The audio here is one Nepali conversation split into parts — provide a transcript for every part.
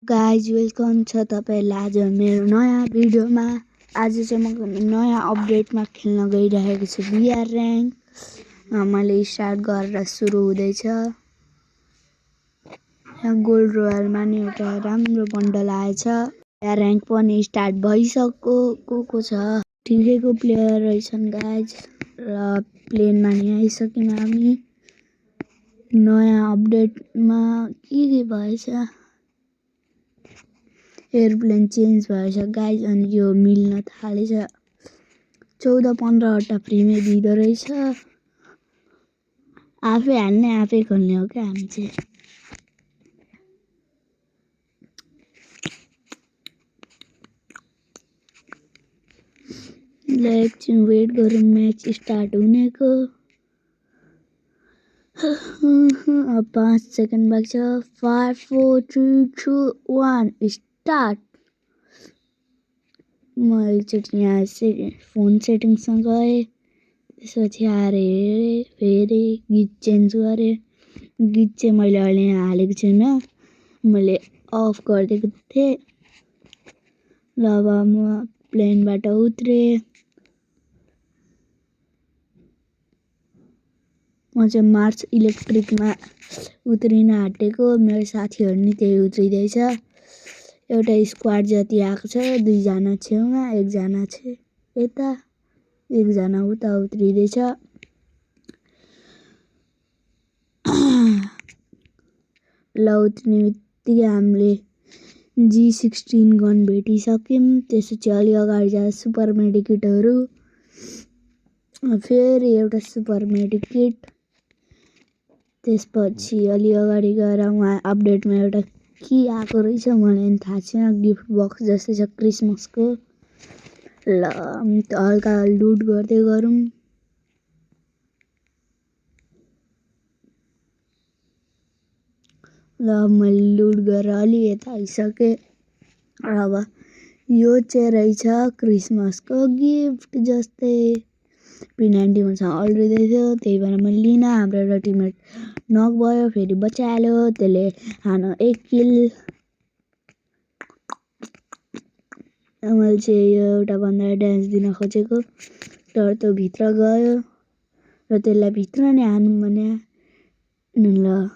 गाइज वेलकम छ तपाईहरुलाई आज मेरो नयाँ भिडियोमा। आज चाहिँ म नयाँ अपडेटमा खेल्न गइरहेको छु VR र्याङ्क। मैले स्टार्ट गरेर सुरु हुँदैछ। यहाँ गोल्ड रोयलमा नि एउटा राम्रो बन्डल आएछ। VR र्याङ्क पनि स्टार्ट भइसकेको छ। ठिकैको प्लेयर रहेछन् गाइज र प्लेनमा नि आइसक्यौं हामी। नयाँ अपडेटमा के भएछ, एयरप्लेन चेन्ज भएछ गाइज अनि यो मिल्न थालेछ। 14-15 वटा फ्रीमै दिँदो रहेछ। आफै हाल्ने आफै खोल्ने हो क्या हामी चाहिँ। ल एकछिन वेट गरौँ म्याच स्टार्ट हुनेको। अब 5 सेकेन्ड बाँकी छ। 5 4 3 2 1 स्टार्ट। म एकचोटि यहाँ फोन सेटिङ्समा गएँ, त्यसपछि आएर हेरेँ, फेरि गीत चेन्ज गरेँ। गीत चाहिँ मैले अहिले यहाँ हालेको छैन, मैले अफ गरिदिएको थिएँ। ल अब म प्लेनबाट उत्रेँ। म चाहिँ मार्स इलेक्ट्रिकमा उत्रिन आँटेको। मेरो साथीहरू नि त्यही उत्रिँदैछ। एउटा स्क्वाड जति आएको छ, 2 जना छेउमा, 1 जना छ यता, 1 जना उता उत्रिँदैछ। ल उत्रिने बित्तिकै हामीले G16 गन भेटिसक्यौं। त्यसपछि अलि अगाडि जाँदा सुपर मेडिकेटहरू, फेरि एउटा सुपर मेडिकेट। त्यसपछि अलि अगाडि गएर वहाँ अपडेटमा एउटा के आएको रहेछ मलाई पनि थाहा छैन, गिफ्ट बक्स जस्तै छ क्रिसमसको। ल हल्का लुट गर्दै गरौँ। ल मैले लुट गरेर अलि यता आइसकेँ। अब यो चाहिँ रहेछ क्रिसमसको गिफ्ट जस्तै। P90 मसँग अल्झिँदै थियो, त्यही भएर मैले लिन। हाम्रो एउटा टिममेट नक भयो, फेरि बचाइहाल्यो। त्यसले हान 1 किल। मैले चाहिँ एउटा बन्दालाई ड्यान्स दिन खोजेको, तर त्यो भित्र गयो र त्यसलाई भित्र नै हानौँ भने ल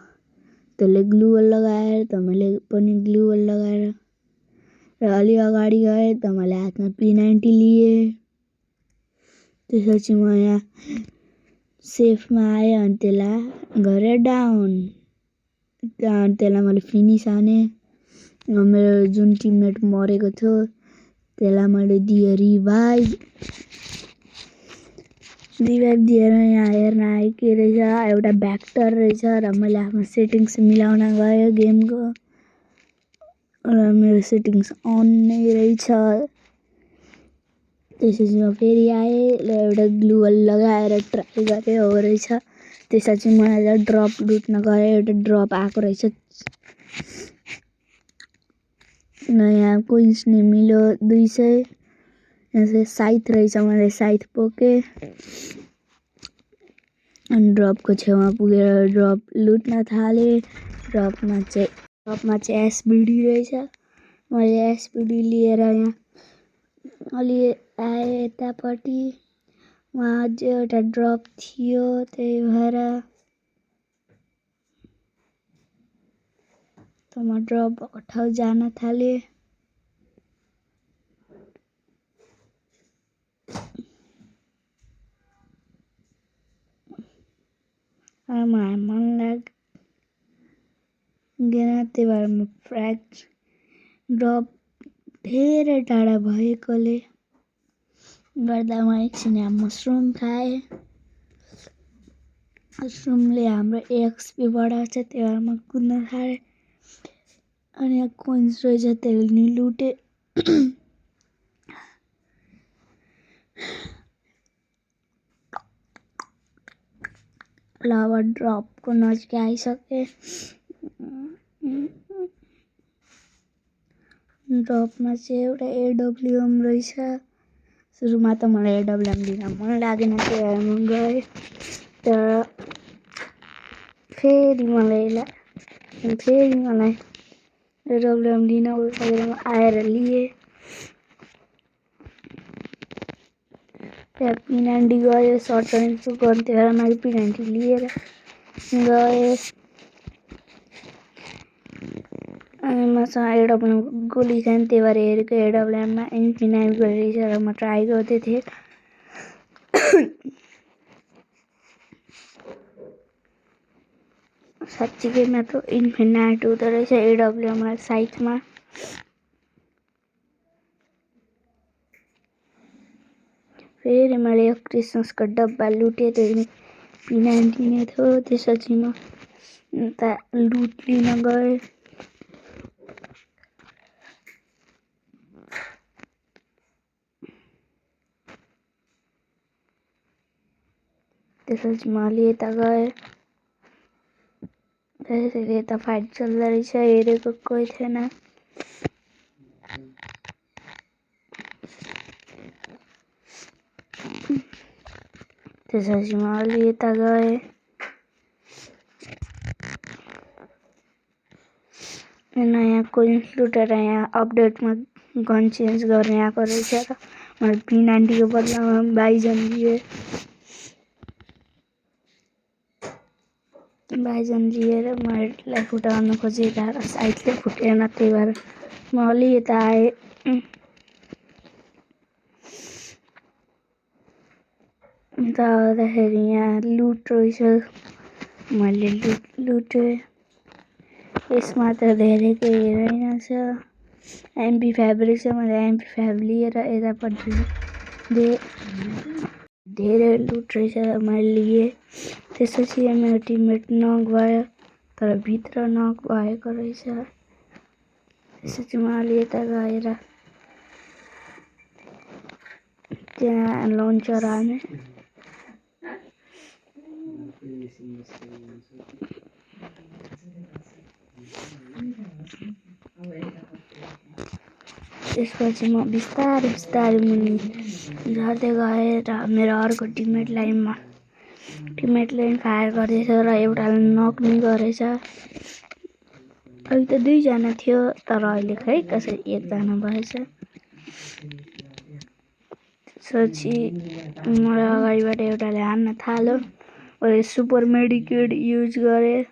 त्यसले ग्लुवल लगाएर, त मैले पनि ग्लुवल लगाएर र अलि अगाडि गएँ त मैले हातमा P90 लिएँ। त्यसपछि म यहाँ सेफमा आएँ अनि त्यसलाई गरेँ डाउन। त्यसलाई मैले फिनिस हानेँ। मेरो जुन टिममेट मरेको थियो त्यसलाई मैले दिएँ रिभाइभ दिएर यहाँ हेर्न आएँ के रहेछ, एउटा भ्याक्टर रहेछ र मैले आफ्नो सेटिङ्स मिलाउन गएँ गेमको र मेरो सेटिङ्स अन नै रहेछ। त्यसपछि म फेरि आएँ र एउटा ग्लुवल लगाएर ट्राई गरेँ, हो रहेछ। त्यसपछि म ड्रप लुट्न गएँ, एउटा ड्रप आएको रहेछ। यहाँ कोइन्स नि मिल्यो 200। यहाँ चाहिँ साइथ रहेछ, मैले साइथ पोकेँ अनि ड्रपको छेउमा पुगेर ड्रप लुट्न थालेँ। ड्रपमा चाहिँ SBD रहेछ। मैले SBD लिएर यहाँ अलि आएँ यतापट्टि। वहाँ अझै एउटा ड्रप थियो, त्यही भएर त म ड्रप भएको ठाउँ जान थालेँ। मलाई मन लागेन, त्यही भएर म फ्र्याग ड्रप धेरै टाढा भएकोले गर्दा म एकछिन यहाँ मसरुम खाएँ। मसरुमले हाम्रो EXP बढाउँछ, त्यही भएर म कुद्न थालेँ। अनि यहाँ कोइन्स रहेछ, त्यसले नि लुटेँ। ल अब ड्रपको नजिक आइसकेँ। ड्रपमा चाहिँ एउटा AWM रहेछ। सुरुमा त मलाई AWM लिन मन लागेन, त्यही भएर म गएँ। तर फेरि मलाई एडब्लुएम लिन उयो आएर लिए। त्यहाँ P90 गयो, सर्च गर्नु थियो र मैले P90 लिएर गएँ। अनि मसँग एडब्लुएम गोली छैन, त्यही भएर हेरेको एडब्लुएममा P90 रहेछ र म ट्राई गर्दै थिएँ। साँच्चीकैमा त इन्फिनाइट हुँदो रहेछ एडब्लुएमलाई साइजमा। फेरि मैले यो क्रिसमसको डब्बा लुटेँ, त्यो P90 नै थियो। त्यसपछि म उता लुट लिन गएँ। त्यसपछि म अलि यता गएँ। त्यसरी यता फाइट चल्दो रहेछ, हेरेको कोही थिएन। त्यसपछि म अलि यता गएँ। नयाँ कोइन्स लुटेर यहाँ अपडेटमा गन चेन्ज गर्ने आएको रहेछ र मैले P90 को बदलामा बाइजन लिएँ। बाइजन लिएर म हेडलाई फुटाउन खोजेँ तर साइडले फुटेन, त्यही भएर म अलि यता आएँ। अन्त आउँदाखेरि यहाँ लुट रहेछ, मैले लुटेँ। यसमा त धेरै केही रहेनछ। MP5 रहेछ, मैले MP5 लिएर यतापट्टि धेरै लुट रहेछ मैले लिएँ। त्यसपछि मेरो टिममेट नक भयो, तर भित्र नक भएको रहेछ। त्यसपछि म अलि यता गएर त्यहाँ लन्चर हाने। त्यसपछि म बिस्तारै मुनि झर्दै गएँ र मेरो अर्को टिममेटलाई फायर गर्दैछ र एउटाले नक नि गरेछ। अहिले त 2 जना थियो, तर अहिले खै कसरी 1 जना भएछ। त्यसपछि मलाई अगाडिबाट एउटाले हान्न थाल्यो। मैले सुपर मेडिकेट युज गरेँ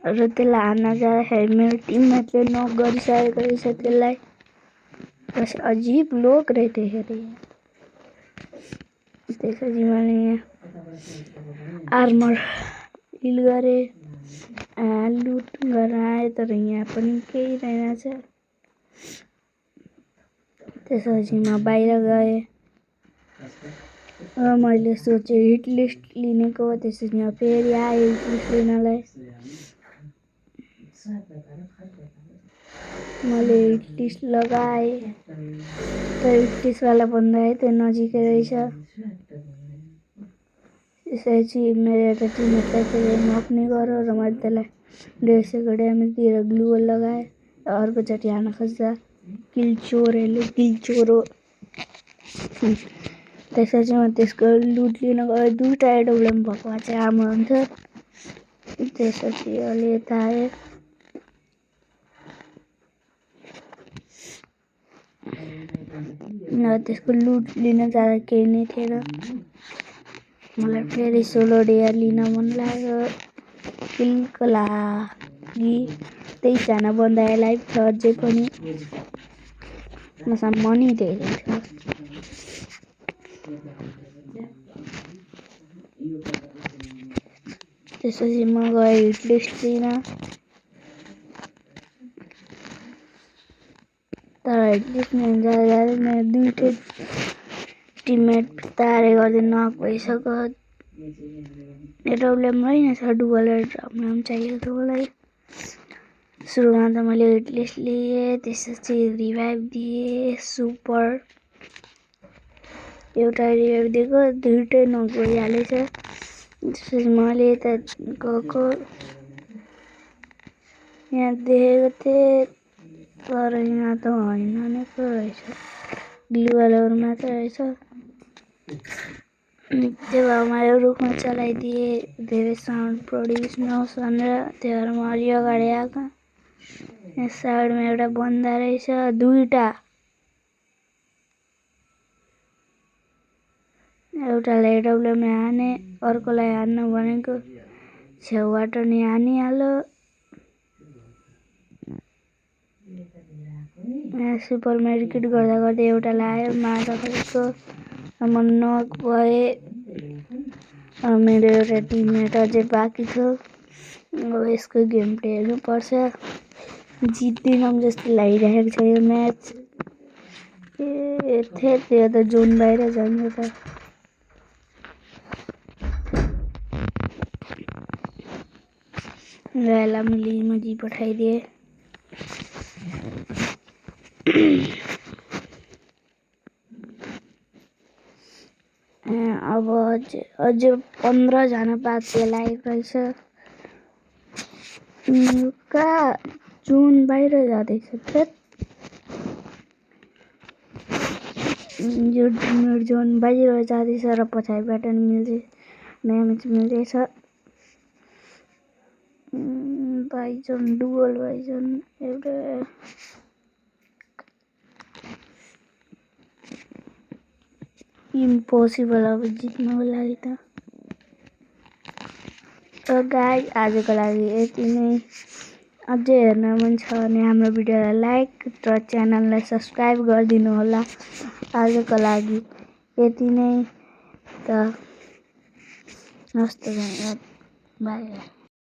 र त्यसलाई हान्न जाँदाखेरि मेरो टिममेटले नक गरिसकेको रहेछ त्यसलाई। अजीब लोग रहते हैं रे। त्यसपछि मैले आर्मर हिल गरेँ, लुट गर्न आएँ, तर यहाँ पनि केही रहेनछ। त्यसपछि म बाहिर गएँ र मैले सोचेँ हिट लिस्ट लिनेको। त्यसपछि म फेरि आएँ हिट लिस्ट लिनलाई। मैले हिट लिस्ट लगाएँ, तर हिट लिस्टवाला बन्दा है त्यो नजिकै रहेछ। त्यसपछि मेरो एउटा टिममेटलाई त्यसले नक नि गर्यो र मैले त्यसलाई 150 ड्यामेज दिएर ग्लुवल लगाएँ। अर्कोचोटि हान्न खोज्दा किलचोरो। त्यसपछि म त्यसको लुट लिन गएँ। 2टा एडब्लुएम भएको भए चाहिँ राम्रो हुन्थ्यो। त्यसपछि अलि यता आएँ। त्यसको लुट लिन जाँदा केही नै थिएन। मलाई फेरि सोलो डेयर लिन मन लाग्यो। किलको लागि 23 जना बन्दा लाइभ छ अझै पनि। मसँग मनी धेरै थियो। त्यसपछि म गएँ हिट लिस्ट लिन, तर हिट लिस्ट लिन जाँदा मेरो 2 टिममेट बिस्तारै गर्दै नक भइसक्यो। एडब्लुएम रहेनछ, डुबल एडब्लुएम चाहिएको थियो मलाई। सुरुमा त मैले हिट लिस्ट लिएँ, त्यसपछि रिभाइभ दिएँ। सुपर एउटा रिभाइभ दिएको, 2टै नक भइहालेछ। त्यसपछि मैले यता गएको, यहाँ देखेको थिएँ, तर यहाँ त होइन नै पो रहेछ, ग्लुवालहरू मात्र रहेछ। त्यो भएर मैले रुखमा चलाइदिएँ, धेरै साउन्ड प्रड्युस नहोस् भनेर। त्यही भएर म अलि अगाडि आएको। यस साइडमा एउटा बन्दा रहेछ दुईटा एउटालाई एडब्ल्युएमले हाने अर्कोलाई हान्न भनेको छेउबाट नि हानिहाल्यो सुपर मेडिकेट गर्दा गर्दै एउटालाई आयो मार्दा खोजेको म नक भए मेरो एउटा टिममेट अझै बाँकी थियो अब यसको गेम प्ले हेर्नुपर्छ जित्दिनौँ जस्तो लागिरहेको छ यो म्याच त्यो त जोन बाहिर जान्छ त यसलाई मैले इमोजी पठाइदिएँ अब अझै 15 जना बाँकी लागेको रहेछ कहाँ जोन बाहिर जाँदैछ यो जोन बाहिर जाँदैछ र पछाडिबाट ड्यामेज मिल्दैछ बाइजन डुअल बाइजन एउटा इम्पोसिबल अब जित्नको लागि त गाइस आजको लागि यति नै अझै हेर्न मन छ भने हाम्रो भिडियोलाई लाइक र च्यानललाई सब्स्क्राइब गरिदिनु होला आजको लागि यति नै त हस्त धन्यवाद बाई